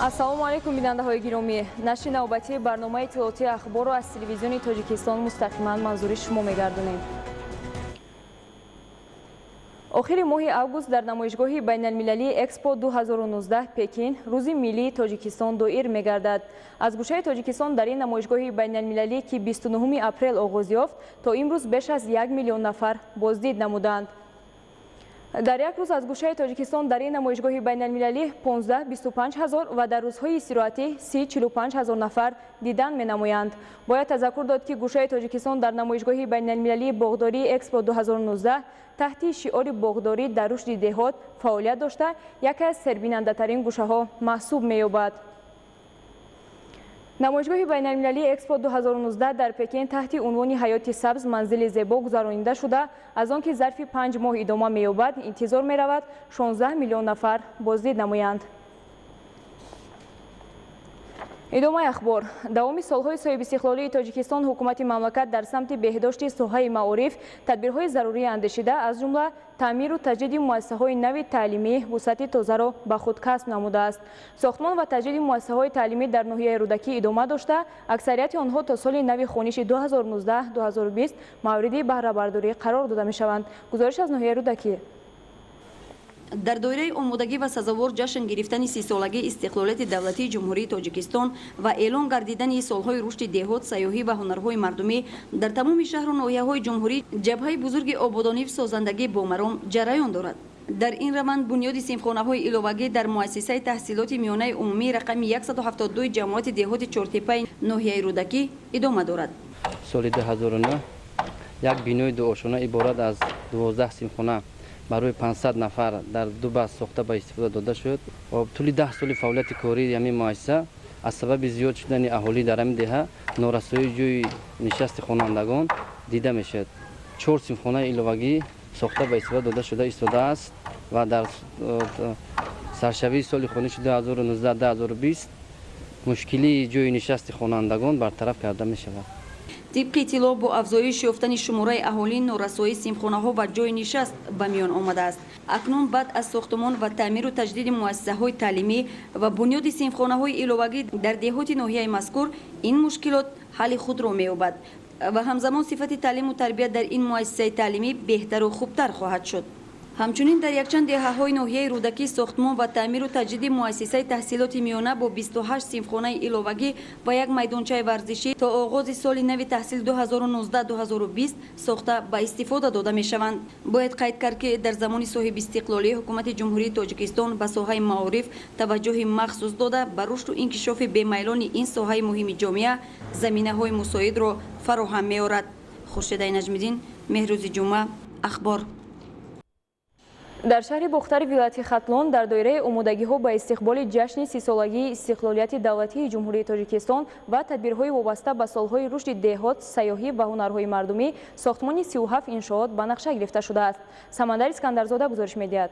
Ассалому алайкум, бинандаҳои гиромӣ. Нашри навбатии барномаи иттилоотии Ахборро аз Телевизиони Тоҷикистон мустақиман манзури шумо мегардонем. Охири моҳи август дар намоишгоҳи байналмилалии Экспо 2019 Пекин Рӯзи миллии Тоҷикистон доир мегардад. Аз гӯшаи Тоҷикистон дар ин намоишгоҳи байналмилалӣ, ки 29 апрел оғоз ёфт, то имрӯз беш аз 1 миллион нафар боздид намуданд. Дар як рӯз аз гӯшаи Тоҷикистон дар ин намоишгоҳи байналмилалӣ 15-25 ҳазор ва дар рӯзҳои истироҳатӣ 30-45 ҳазор нафар дидан менамоянд. Бояд тазаккур дод, ки гӯшаи Тоҷикистон дар намоишгоҳи байналмилалии боғдории Экспо 2019 таҳти шиори «Боғдорӣ дар рушди деҳот» фаъолият дошта, яке аз сербинандатарин гӯшаҳо маҳсуб меёбад. Намоишгоҳи байналмилалии Экспо 2019 дар Пекин таҳти унвони «Ҳаёти сабз, манзили зебо» гузаронида шуда, аз он ки зарфи 5 моҳ идома меёбад, интизор меравад 16 миллион нафар боздид намоянд. Идомаи ахбор. Давоми солҳои соҳибистиқлолии Тоҷикистон ҳукумати мамлакат дар самти беҳдошти соҳаи маориф тадбирҳои зарурӣ андешида, аз ҷумла таъмиру таҷдиди муассисаҳои нави таълимӣ вусъати тозаро ба худ касб намудааст. Сохтмон ва таҷдиди муассисаҳои таълимӣ дар ноҳияи Рӯдакӣ идома дошта, аксарияти онҳо то соли нави хониши 2019-2020 мавриди баҳрабардорӣ қарор дода мешаванд. Гузориш аз ноҳияи Рӯдакӣ. Дар доираи омодагӣ ва сазовор ҷашн гирифтани 30-солагии истиқлолияти давлатии Ҷумҳурии Тоҷикистон ва эълон гардидани солҳои рушди деҳот, сайёҳӣ ва ҳунарҳои мардумӣ дар тамоми шаҳру ноҳияҳои ҷумҳурӣ ҷабҳаи бузурги ободониву созандагӣ бо маром ҷараён дорад. Дар ин раванд бунёди синфхонаҳои иловагӣ дар муассисаи таҳсилоти миёнаи умумии рақами 172 ҷамоати деҳоти Чортепаи ноҳияи Рӯдакӣ идома дорад. Соли 2009 як бинои дуошона иборат аз 12 синфхона барои 500 нафар дар ду баст сохта ба истифода дода шуд. Тӯли 10 соли фаъолияти кории ҳамин муассиса аз сабаби зиёд шудани аҳолӣ дар ҳамин деҳа норасоии ҷойи нишасти хонандагон дида мешавад. Чор синфхонаи иловагӣ сохта ба истифода дода шуда истодааст ва дар саршавии соли хониши 2019-2020 мушкилии ҷойи нишасти хонандагон бартараф карда мешавад. Тибқи иттилоъ, бо афзоиш ёфтани шумораи аҳолӣ норасоии синфхонаҳо ва ҷойи нишаст ба миён омадааст. Акнун баъд аз сохтумон ва таъмиру таҷдиди муассисаҳои таълимӣ ва бунёди синфхонаҳои иловагӣ дар деҳоти ноҳияи мазкур ин мушкилот ҳалли худро меёбад ва ҳамзамон сифати таълиму тарбия дар ин муассисаи таълимӣ беҳтару хубтар хоҳад шуд. Ҳамчунин дар якчанд деҳаҳои ноҳияи Рӯдакӣ сохтмон ва таъмиру таҷдиди муассисаи таҳсилоти миёна бо 28 синфхонаи иловагӣ ва як майдончаи варзишӣ то оғози соли нави таҳсил 2019-2020 сохта ба истифода дода мешаванд. Бояд қайд кард, ки дар замони соҳибистиқлолӣ ҳукумати Ҷумҳурии Тоҷикистон ба соҳаи маориф таваҷҷӯҳи махсус дода, ба рушду инкишофи бемайлони ин соҳаи муҳими ҷомеа заминаҳои мусоидро фароҳам меорад. Хуршедаи Наҷмиддин, Меҳрӯзи Ҷумъа, Ахбор. Дар шаҳри Бохтари вилояти Хатлон дар доираи омодагиҳо ба истиқболи ҷашни 30-солагии истиқлолияти давлатии Ҷумҳурии Тоҷикистон ва тадбирҳои вобаста ба солҳои рушди деҳот, сайёҳӣ ва ҳунарҳои мардумӣ сохтмони 37 иншоот ба нақша гирифта шудааст. Самандар Искандарзода гузориш медиҳад.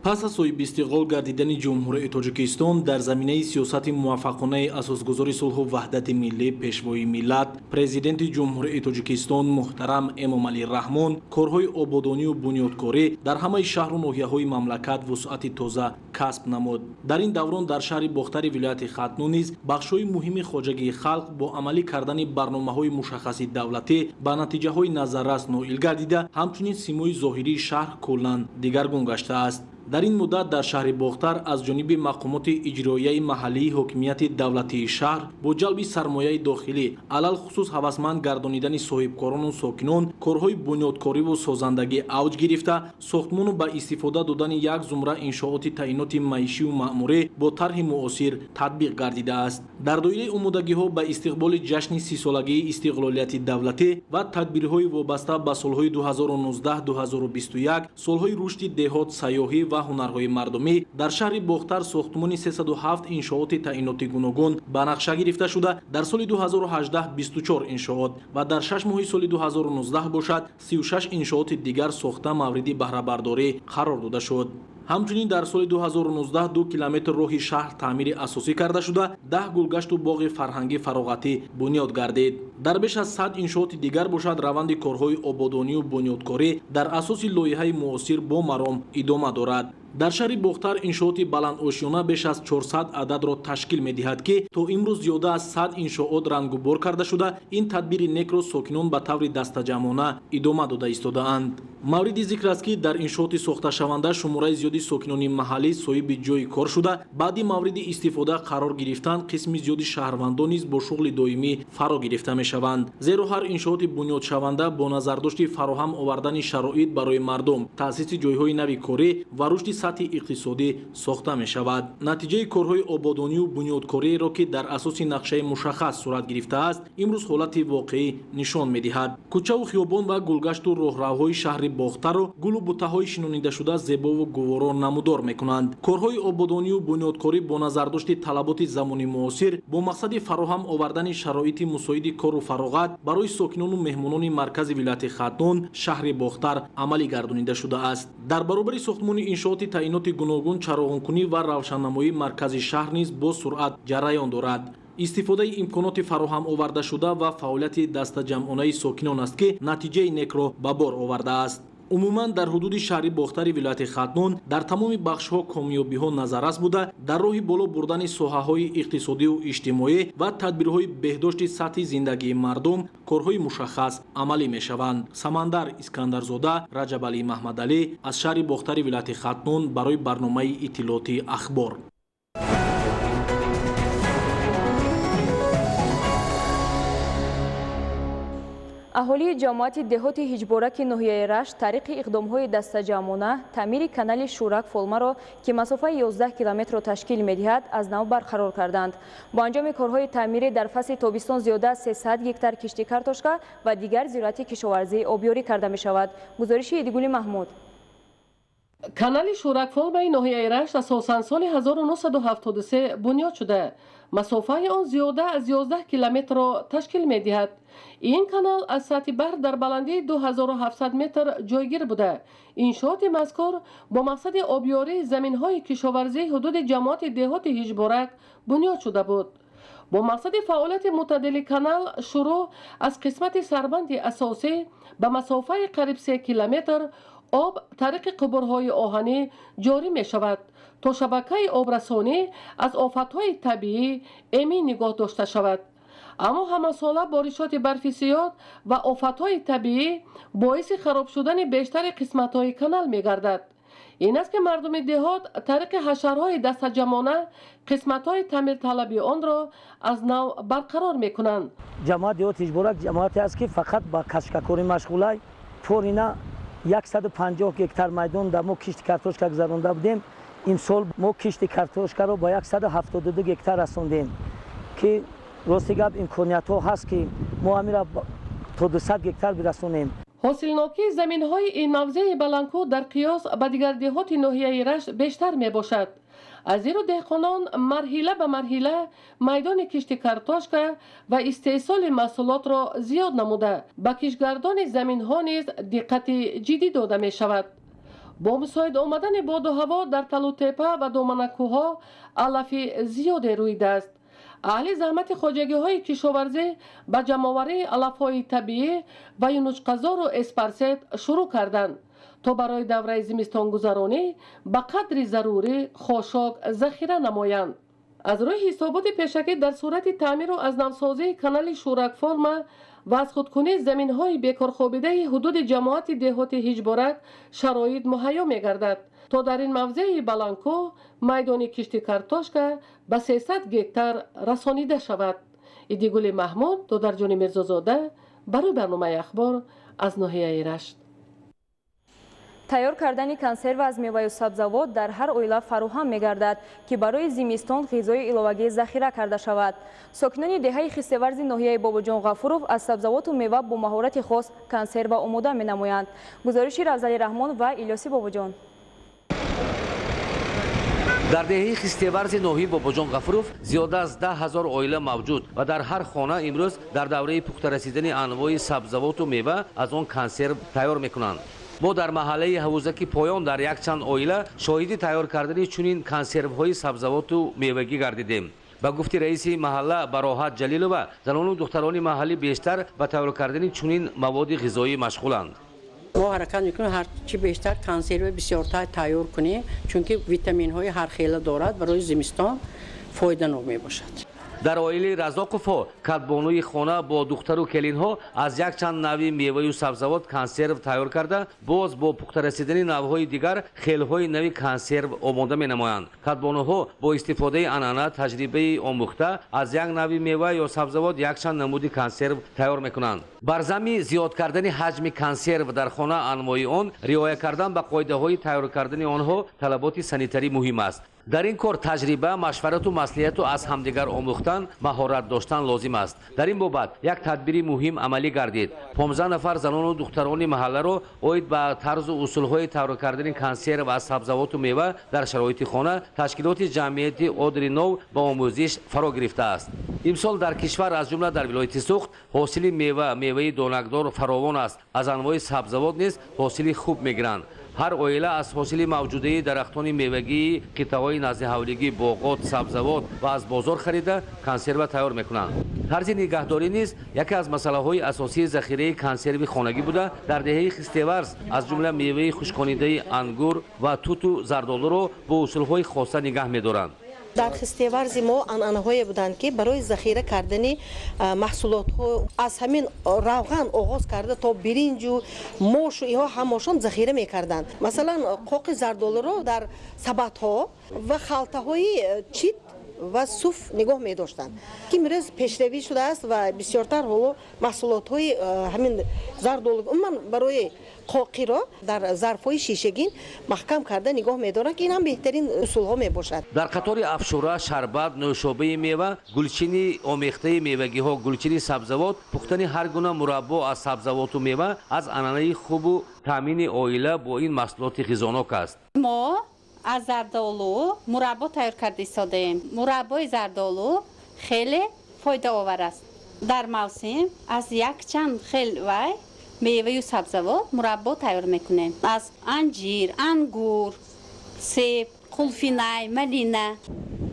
Пас аз соҳибистиқлол гардидани Ҷумҳурии Тоҷикистон дар заминаи сиёсати муваффақонаи асосгузори сулҳу ваҳдати миллӣ, Пешвои миллат, Президенти Ҷумҳурии Тоҷикистон муҳтарам Эмомалӣ Раҳмон корҳои ободонию бунёдкорӣ дар ҳамаи шаҳру ноҳияҳои мамлакат вусъати тоза касб намуд. Дар ин даврон дар шаҳри Бохтари вилояти Хатлон низ бахшҳои муҳими хоҷагии халқ бо амалӣ кардани барномаҳои мушаххаси давлатӣ ба натиҷаҳои назаррас ноил гардида, ҳамчунин симои зоҳирии шаҳр куллан дигаргун гаштааст. Дар ин муддат дар шаҳри Бохтар аз ҷониби мақомоти иҷроияи маҳаллии ҳокимияти давлатии шаҳр бо ҷалби сармояи дохилӣ, алалхусус ҳавасманд гардонидани соҳибкорону сокинон, корҳои бунёдкориву созандагӣ авҷ гирифта, сохтмону ба истифода додани як зумра иншооти таъиноти маишию маъмурӣ бо тарҳи муосир татбиқ гардидааст. Дар доираи омодагиҳо ба истиқболи ҷашни 30-солагии истиқлолияти давлатӣ ва тадбирҳои вобаста ба солҳои 2019-2021, солҳои рушди деҳот, сайёҳӣ ва ҳунарҳои мардумӣ дар шаҳри Бохтар сохтмони 307 иншооти таъиноти гуногун ба нақша гирифта шуда, дар соли 2018 24 иншоот ва дар 6 моҳи соли 2019 бошад, 36 иншооти дигар сохта мавриди баҳрабардорӣ қарор дода шуд. Ҳамчунин дар соли 2019 2 километр роҳи шаҳр таъмири асосӣ карда шуда, 10 гулгашту боғи фарҳангӣ фароғатӣ бунёд гардид. Дар беш аз 100 иншооти дигар бошад, раванди корҳои ободонию бунёдкорӣ дар асоси лоиҳаи муосир бо маром идома дорад. Дар шаҳри Бохтар иншооти баландошёна беш аз 400 ададро ташкил медиҳад, ки то имрӯз зиёда аз 100 иншоот рангубор карда шуда, ин тадбири некро сокинон ба таври дастаҷамъона идома дода истодаанд. Мавриди зикр аст, ки дар иншооти сохташаванда шумораи зиёди сокинони маҳаллӣ соҳиби ҷойи кор шуда, баъди мавриди истифода қарор гирифтан қисми зиёди шаҳрвандон низ бо шуғли доимӣ фаро гирифта мешаванд. Зеро ҳар иншооти бунёдшаванда бо назардошти фароҳам овардани шароит барои мардум, таъсиси ҷойҳои нави корӣ ва рушди сатҳи иқтисодӣ сохта мешавад. Натиҷаи корҳои ободонию бунёдкориеро, ки дар асоси нақшаи мушаххас сурат гирифтааст, имрӯз ҳолати воқеӣ нишон медиҳад. Кӯчаву хиёбон ва гулгашту роҳравҳои шаҳри Бохтарро гулу бутаҳои шинонидашуда зебову гуворо намудор мекунанд. Корҳои ободонию бунёдкорӣ бо назардошти талаботи замони муосир бо мақсади фароҳам овардани шароити мусоиди кору фароғат барои сокинону меҳмонони маркази вилояти Хатлон, шаҳри Бохтар амалӣ гардонида шудааст. Дар баробари сохтмони иншооти таъиноти гуногун, чароғонкунӣ ва равшаннамоии маркази шаҳр низ бо суръат ҷараён дорад. Истифодаи имконоти фароҳам овардашуда ва фаъолияти дастаҷамъонаи сокинон аст, ки натиҷаи некро ба бор овардааст. Умуман дар ҳудуди шаҳри Бохтари вилояти Хатлон дар тамоми бахшҳо комёбиҳо назаррас буда, дар роҳи боло бурдани соҳаҳои иқтисодию иҷтимоӣ ва тадбирҳои беҳдошти сатҳи зиндагии мардум корҳои мушаххас амалӣ мешаванд. Самандар Искандарзода, Раҷабалӣ Маҳмадалӣ аз шаҳри Бохтари вилояти Хатлон барои барномаи иттилоотии Ахбор. Аҳолии ҷамоати деҳоти Ҳиҷбораки ноҳияи Рашт тариқи иқдомҳои дастаҷамъона таъмири канали Шӯрак Фолмаро, ки масофаи 11 километрро ташкил медиҳад, аз нав барқарор карданд. Бо анҷоми корҳои таъмирӣ дар фасли тобистон зиёда аз 300 гектар кишти картошка ва дигар зироати кишоварзӣ обёрӣ карда мешавад. Гузориши Идигули Маҳмуд. Канали Шӯрак-Фолмаи ноҳияи Рашт асосан соли 1973 бунёд шуда, масофаи он зиёда аз 11 километрро ташкил медиҳад. Ин канал аз сатҳи баҳр дар баландии 2700 метр ҷойгир буда, иншооти мазкур бо мақсади обёрии заминҳои кишоварзии ҳудуди ҷамоати деҳоти Ҳиҷборак бунёд шуда буд. Бо мақсади фаъолияти мӯътадили канал шурӯъ аз қисмати сарбанди асосӣ ба масофаи қариб 3 километр об тариқи қубурҳои оҳанӣ ҷорӣ мешавад, то шабакаи обрасонӣ аз офатҳои табиӣ эмин нигоҳ дошта шавад. Аммо ҳамасола боришоти барфи зиёд ва офатҳои табиӣ боиси хароб шудани бештари қисматҳои канал мегардад. Ин аст, ки мардуми деҳот тариқи ҳашарҳои дастаҷамъона қисматҳои таъмирталаби онро аз нав барқарор мекунанд. Ҷамоат деҳоти Ҳиҷборак ҷамоате аст, ки фақат ба кашкакорӣ машғулай. Порина 150 гектар майдон дар мо кишти картошка гузаронда будем. Имсол мо кишти картошкаро ба 172 гектар расондем, ки рости гап имкониятҳо ҳаст, ки мо ҳамира то 200 гектар бирасонем. Ҳосилнокии заминҳои ин мавзеи баландкӯҳ дар қиёс ба дигар деҳоти ноҳияи Рашт бештар мебошад. Аз зеро деҳқонон марҳила ба марҳила майдони кишти картошка ва истеҳсоли маҳсулотро зиёд намуда, ба киштгардони заминҳо низ диққати ҷиддӣ дода мешавад. Бо мусоид омадани боду ҳаво дар Талутепа ва доманакӯҳҳо алафи зиёде рӯидааст. Аҳли заҳмати хоҷагиҳои кишоварзӣ ба ҷамъоварии алафҳои табиӣ ва юнучқазору эспарсет шурӯъ карданд, то барои давраи зимистонгузаронӣ ба қадри зарурӣ хошок захира намоянд. Аз рӯи ҳисоботи пешакӣ дар сурати таъмиру аз навсозии канали Шӯрак-Фолма ва аз худкунии заминҳои бекорхобидаи ҳудуди ҷамоати деҳоти Ҳиҷборак шароит муҳайё мегардад, то дар ин мавзеи баландкӯҳ майдони кишти картошка ба 300 гектар расонида шавад. Идигули Маҳмуд, Додарҷони Мирзозода барои барномаи Ахбор аз ноҳияи Рашт. Тайёр кардани консерва аз меваю сабзавот дар ҳар оила фароҳам мегардад, ки барои зимистон ғизои иловагӣ захира карда шавад. Сокинони деҳаи Хистеварзи ноҳияи Бобоҷон Ғафуров аз сабзавоту мева бо маҳорати хос консерва омода менамоянд. Гузориши Равзали Раҳмон ва Илёси Бобоҷон. Дар деҳаи Хистеварзи ноҳияи Бобоҷон Ғафуров зиёда аз 10 000 оила мавҷуд ва дар ҳар хона имрӯз дар давраи пухта расидани анвои сабзавоту мева аз он консерв тайёр мекунанд. Мо дар маҳаллаи Ҳавузаки Поён дар якчанд оила шоҳиди тайёр кардани чунин консервҳои сабзавоту мевагӣ гардидем. Ба гуфти раиси маҳалла Бароҳат Ҷалилова, занону духтарони маҳаллӣ бештар ба тайёр кардани чунин маводи ғизоӣ машғуланд. Мо ҳаракат мекунем ҳарчи бештар консерва бисёртар тайёр кунем, чунки витаминҳои ҳархела дорад, барои зимистон фоиданок мебошад. Дар оилаи Разоқовҳо кадбонуи хона бо духтару келинҳо аз якчанд навъи меваю сабзавот консерв тайёр карда, боз бо пухта расидани навъҳои дигар хелҳои нави консерв омода менамоянд. Кадбонуҳо бо истифодаи анъана, таҷрибаи омӯхта аз як навъи мева ё сабзавот якчанд намуди консерв тайёр мекунанд. Бар замми зиёд кардани ҳаҷми консерв дар хона, анвои он, риоя кардан ба қоидаҳои тайёр кардани онҳо, талаботи санитарӣ муҳим аст. Дар ин кор таҷриба, машварату маслиҳату аз ҳамдигар омӯхтан, маҳорат доштан лозим аст. Дар ин бобат як тадбири муҳим амалӣ гардид. 15 нафар занону духтарони маҳалларо оид ба тарзу усулҳои тайёр кардани консерв аз сабзавоту мева дар шароити хона ташкилоти ҷамъияти Одри Нов ба омӯзиш фаро гирифтааст. Имсол дар кишвар, аз ҷумла дар вилояти Суғд, ҳосили мева, меваи донакдор фаровон аст. Аз анвои сабзавот низ ҳосили хуб мегиранд. Ҳар оила аз ҳосили мавҷудаи дарахтони мевагии қитъаҳои наздиҳавлигӣ, боғот, сабзавот ва аз бозор харида консерва тайёр мекунанд. Тарзи нигаҳдорӣ низ яке аз масъалаҳои асосии захираи консерви хонагӣ буда, дар деҳаи Хистеварз аз ҷумла меваи хушконидаи ангур ва туту зардолуро бо усулҳои хоса нигаҳ медоранд. Дар Хистеварзи мо анъанаҳое буданд, ки барои захира кардани маҳсулотҳо аз ҳамин равған оғоз карда то биринҷу мошу инҳо ҳамашон захира мекарданд. Масалан, қоқи зардолуро дар сабадҳо ва халтаҳои чит ва суф нигоҳ медоштанд, ки имрӯз пешравӣ шудааст ва бисёртар ҳоло маҳсулотҳои ҳамин зардолу, умуман барои қоқиро дар зарфҳои шишагин маҳкам карда нигоҳ медоранд, ки ин ҳам беҳтарин усулҳо мебошад. Дар қатори афшура, шарбат, нӯшобаи мева, гулчини омехтаи мевагиҳо, гулчини сабзавот, пухтани ҳар гуна мураббо аз сабзавоту мева аз анъанаи хубу таъмини оила бо ин маҳсулоти ғизонок аст. Мо аз зардолу мураббо тайёр карда истодаем. Мураббои зардолу хеле фоидаовар аст. Дар мавсим аз якчанд хел вай меваю сабзавот мураббо тайёр мекунем: аз анҷир, ангур, себ, қулфинай, малина.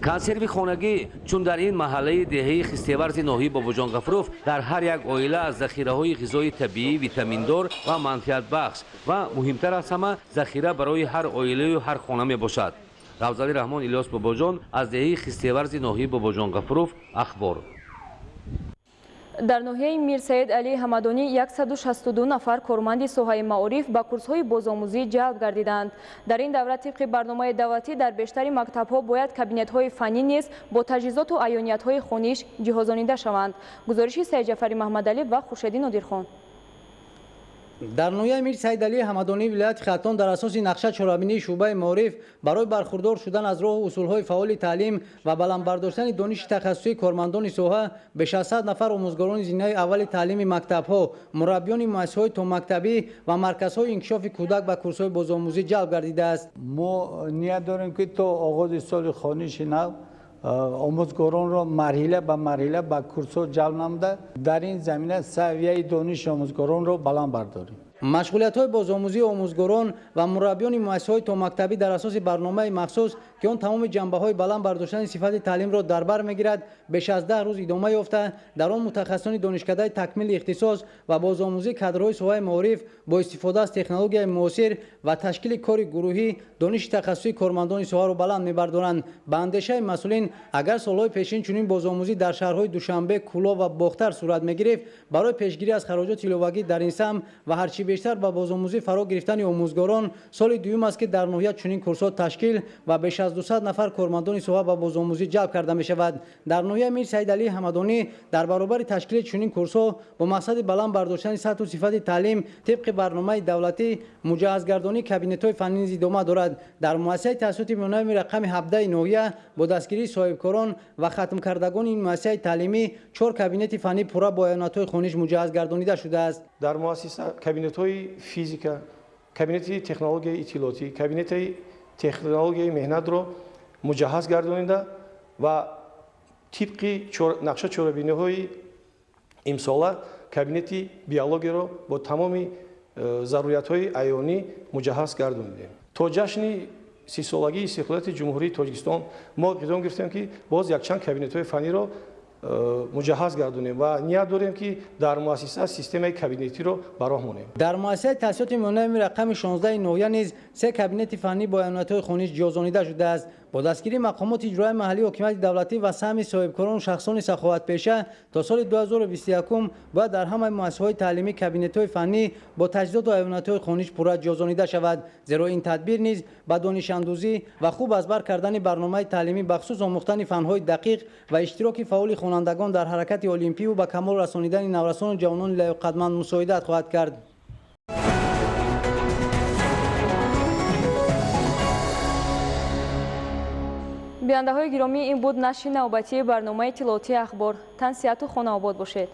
Консерви хонагӣ, чун дар ин маҳаллаи деҳаи Хистеварзи ноҳияи Бобоҷон Ғафуров дар ҳар як оила аз захираҳои ғизои табиӣ, витаминдор ва манфиатбахш ва муҳимтар аз ҳама захира барои ҳар оилаю ҳар хона мебошад. Равзали Раҳмон, Илёс Бобоҷон аз деҳаи Хистеварзи ноҳияи Бобоҷон Ғафуров, Ахбор. Дар ноҳияи Мирсаид Алӣ Ҳамадонӣ 162 нафар корманди соҳаи маориф ба курсҳои бозомӯзӣ ҷалб гардиданд. Дар ин давра тибқи барномаи давлатӣ дар бештари мактабҳо бояд кабинетҳои фаннӣ низ бо таҷҳизоту аёниятҳои хониш ҷиҳозонида шаванд. Гузориши Саидҷафари Маҳмадалӣ ва Хуршеди Нодирхон. Дар ноҳияи Мир Саидалии Ҳамадонии вилояти Хатлон дар асоси нақша чорабинии шӯъбаи маориф барои бархурдор шудан аз роҳу усулҳои фаъоли таълим ва баланд бардоштани дониши тахассусии кормандони соҳа беш аз 100 нафар омӯзгорони зинаи аввали таълими мактабҳо, мураббиёни муассисаҳои томактабӣ ва марказҳои инкишофи кӯдак ба курсҳои бозомӯзӣ ҷалб гардидааст. Мо ният дорем, ки то оғози соли хониши нав омӯзгоронро марҳила ба марҳила ба курсҳо ҷалб намуда, дар ин замина савияи дониши омӯзгоронро баланд бардорем. Машғулиятҳои бозомӯзии омӯзгорон ва мураббиёни муассисаҳои томактабӣ дар асоси барномаи махсус, ки он тамоми ҷанбаҳои баланд бардоштани сифати таълимро дар бар мегирад, беш аз 10 рӯз идома ёфта, дар он мутахассисони донишкадаи такмили ихтисос ва бозомӯзии кадрҳои соҳаи маориф бо истифода аз технологияи муосир ва ташкили кори гурӯҳӣ дониши тахассусии кормандони соҳаро баланд мебардоранд. Ба андешаи масъулин, агар солҳои пешин чунин бозомӯзӣ дар шаҳрҳои Душанбе, Кӯлоб ва Бохтар сурат мегирифт, барои пешгирӣ аз хароҷоти иловагӣ дар ин самт ва ҳарчи бештар ба бозомӯзӣ фаро гирифтани омӯзгорон, соли дуюм аст, ки дар ноҳия чунин курсҳо ташкил ва беш аз 200 нафар кормандони соҳа ба бозомӯзӣ ҷалб карда мешавад. Дар ноҳияи Мир Саид Алии Ҳамадонӣ дар баробари ташкили чунин курсҳо бо мақсади баланд бардоштани сатҳу сифати таълим тибқи барномаи давлатӣ муҷаҳҳазгардонии кабинетҳои фаннӣ низ идома дорад. Дар муассисаи таҳсилоти миёнаи рақами 17 ноҳия бо дастгирии соҳибкорон ва хатмкардагони ин муассисаи таълимӣ 4 кабинети фаннӣ пурра бо аёнатҳои хониш муҷаҳҳаз гардонида шудааст. Дар муассиса кабинетҳои физика, кабинети технологияи иттилоотӣ, кабинети технологияи меҳнатро муҷаҳҳаз гардонида ва тибқи нақша чорабиниҳои имсола кабинети биологияро бо тамоми заруриятҳои аёнӣ муҷаҳҳаз гардонидем. То ҷашни 30-солагии истиқлолияти Ҷумҳурии Тоҷикистон мо иқдом гирифтем, ки боз якчанд кабинетҳои фанниро муҷаҳҳаз гардонем ва ният дорем, ки дар муассиса системаи кабинетиро ба роҳ монем. Дар муассисаи таҳсилоти миёнаи рақами 16 ноҳия низ 3 кабинети фаннӣ бо аймониятҳои хониш ҷиҳозонида шудааст. Бо дастгирии мақомоти иҷроияи маҳаллии ҳокимияти давлатӣ ва саҳми соҳибкорону шахсони саховатпеша то соли 2021 бояд дар ҳамаи муассисаҳои таълимӣ кабинетҳои фаннӣ бо таҷҳизоту аймониятҳои хониш пурра ҷиҳозонида шавад, зеро ин тадбир низ ба донишандӯзӣ ва хуб аз бар кардани барномаи таълимӣ, бахусус омӯхтани фанҳои дақиқ ва иштироки фаъоли хонандагон дар ҳаракати олимпиву ба камол расонидани наврасону ҷавонони лаёқатманд мусоидат хоҳад кард. Бинандаҳои гиромӣ, ин буд нашри навбатии барномаи иттилоотии Ахбор. Тан сиҳату хонаобод бошед.